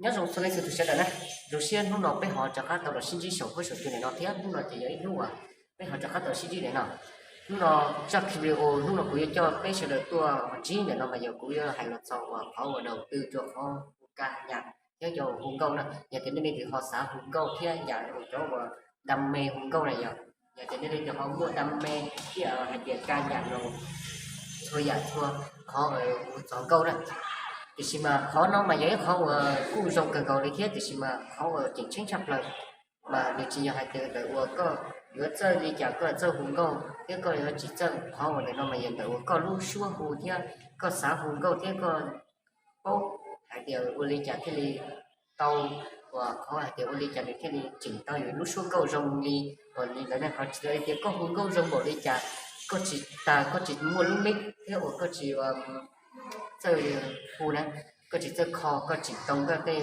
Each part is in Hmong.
Nyob zoo txhua leej txhua tus sawv daws na, zoo siab hnub no peb ho rov qab tau los sib ntsib saum huab saum cua ntawm no thiab. Hnub no ces yog ib hnub uas peb ho rov qab tau sib ntsib ntawm no. Hnub no zaj video hnub no kuv yuav coj peb sawv daws tuaj ntsib ntawm no mas yog kuv yuav hais los txog uas qhov uas đầu tư rau qhov hu ka yam thiab cov hu nkauj na. Yog tias nej leej twg ho xav hu nkauj thiab yam uas cov uas đam mê hu nkauj na yog, yog tias nej leej twg ho muaj đam mê thiab hais tias ka yam los txhua yam txhua qhov hu txog nkauj na. Tiam sis mas qhov no mas yog ib qhov uas kuj zoo kawg nkaus li thiab, tiam sis mas qhov uas tseem ceeb tshaj plaws mas nws tsis yog hais tias ntawm uas koj yuav txawj li cas koj txawj hu nkauj thiab koj yuav tsis txawj, qhov uas ntawm no mas yog ntawm uas koj lub suab hu thiab koj xav hu nkauj thiab koj paub hais tias ua li cas thiaj li tau, uas qhov hais tias ua li cas nws thiaj li tseem tau yus lub suab nkauj zoo li uas li ntawd ne. Qhov tsis tau hais tias koj hu nkauj zoo npaum li cas, koj tsis tas koj tsis muaj lub mic thiab uas koj tsis txawj hu na, koj tsis txawj kho, koj tsis tau nkauj tej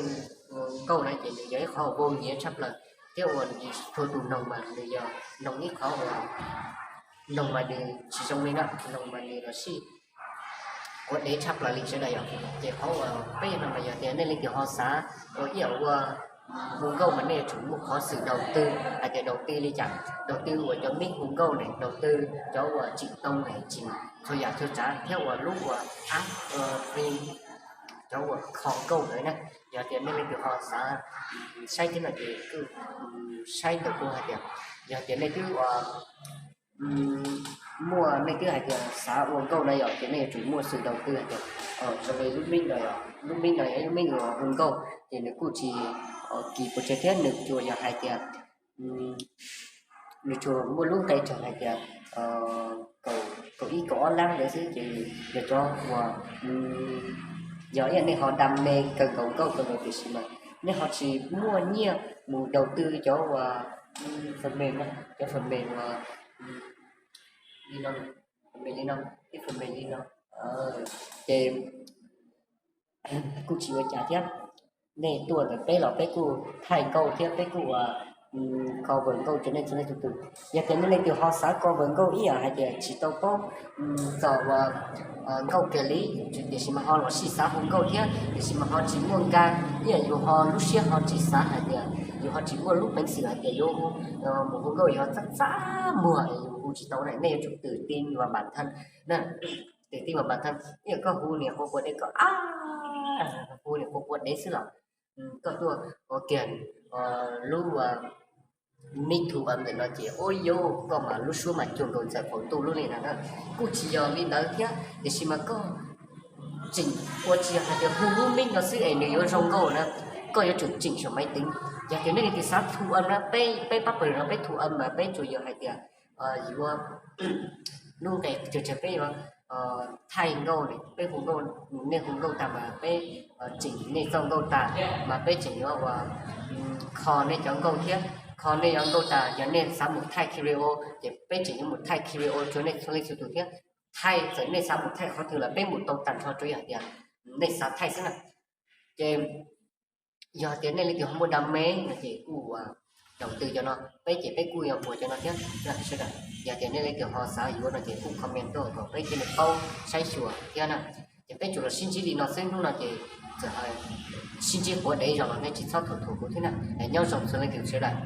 nkauj na ces nws yog ib qhov uas vô nghĩa tshaj plaws. Thiab uas txhua tus noog mas nws yog noog ib qhov uas noog mas nws tsis zoo li na, noog mas nws los sij quav dev tshaj plaws li sawv daws yom. Ces qhov uas peb no mas yog tias nej leej twg ho xav ua ib yam ua hu nkauj mas nej yuav tsum muaj qhov xwm đầu tư, hais tias đầu tư li cas, đầu tư uas cov mic hu nkauj ne, đầu tư cov uas tseem too ne, tseem txhua yam txhua tsav thiab uas lub uas app, cov uas kho nkauj ntawd na. Yog tias nej leej twg ho xav saib thiab no ces kuj saib ntawm kuv hais tias, yog tias nej twb uas muaj nej twb hais tias xav ua nkauj na yom, ces nej yuav tsum muaj xwm đầu tư hais tias zoo li lub mic no, lub mic no yog ib lub mic uas hu nkauj ces nws kuj tsis kis pes tsawg thiab nws tsuas yog hais tias nws tsuas muaj lub nqe raug hais tias kaum ib kaum ob lab ntawd xwb ces yog cov uas yog ib yam nej ho đam mê kawg nkaus nkauj kawg nkaus tiam sis mas nej ho tsis muaj nyiaj mus đầu tư cov uas phần mềm na, cov phần mềm uas li no, phần mềm li no, ib phần mềm li no, ces kuj tsis ua cas thiab. Nej tuaj ntawm peb los peb kuj thaij nkauj thiab peb kuj uas cover nkauj rau nej txhua leej txhua tus. Yog tias nej leej twg ho xav cover nkauj ib yam hais tias tsis tau paub txog uas nkauj kiag li, tiam sis mas ho los sij xav hu nkauj thiab tiam sis mas ho tsis muaj nka, ib yam yus ho lub siab ho tsis xav hais tias yus ho tsis muaj lub peev xwm hais tias yuav mus hu nkauj yus ho txaj txaj muag yus hu tsis tau na, nej yuav tsum tự tin vào bản thân na. Tự tin vào bản thân, ib yam koj hu niam quav quav dev koj a, hu niam quav quav dev xwb los koj tuaj ua kiag lub mic thu âm ntawm no ces ua yuj koj mas lub suab mas cuag nkaus ntxawm qaum ntuj lub li na. Kuj tsis yog li ntawd thiab tiam sis mas koj tseem ua tsis yog hais tias hu lub mic no xwb es nws yuav zoo nkauj na, koj yuav tsum chỉnh sổ máy tính. Yog tias nej leej twg xav thu âm na, peb pab pawg no peb thu âm mas peb tsuas yog hais tias yuav lub nqe tsawg tsawg peb yuav thaij nkauj, peb hu nkauj, nej hu nkauj tag mas peb chỉnh nej txoj nkauj tas mas peb tseem yuav ua kho nej cov nkauj thiab, kho nej cov nkauj tas yog nej xav mus thaij video ces peb tseem yuav mus thaij video rau nej txhua leej txhua tus thiab. Thaij txawm nej xav mus thaij qhov twg los peb mus tau tag nrho tsuas yog hais tias nej xav thaij xwb na. Ces yog tias nej leej twg ho muaj đam mê no ces kuj ua đầu tư cov no, peb ces peb kuj yuav ua cov no thiab sawv daws. Yog tias nej leej twg ho xav yuav no ces kuj comment tuaj kom peb thiaj li paub saib xyuas thiab na. Ces peb tsuas los sib ntsib li no xwb hnub no ces txawm sib ntsib quav dev zog los nej tsis txhob thuam thuam kuv thiab na. Nyob zoo txhua leej txhua tus sawv daws.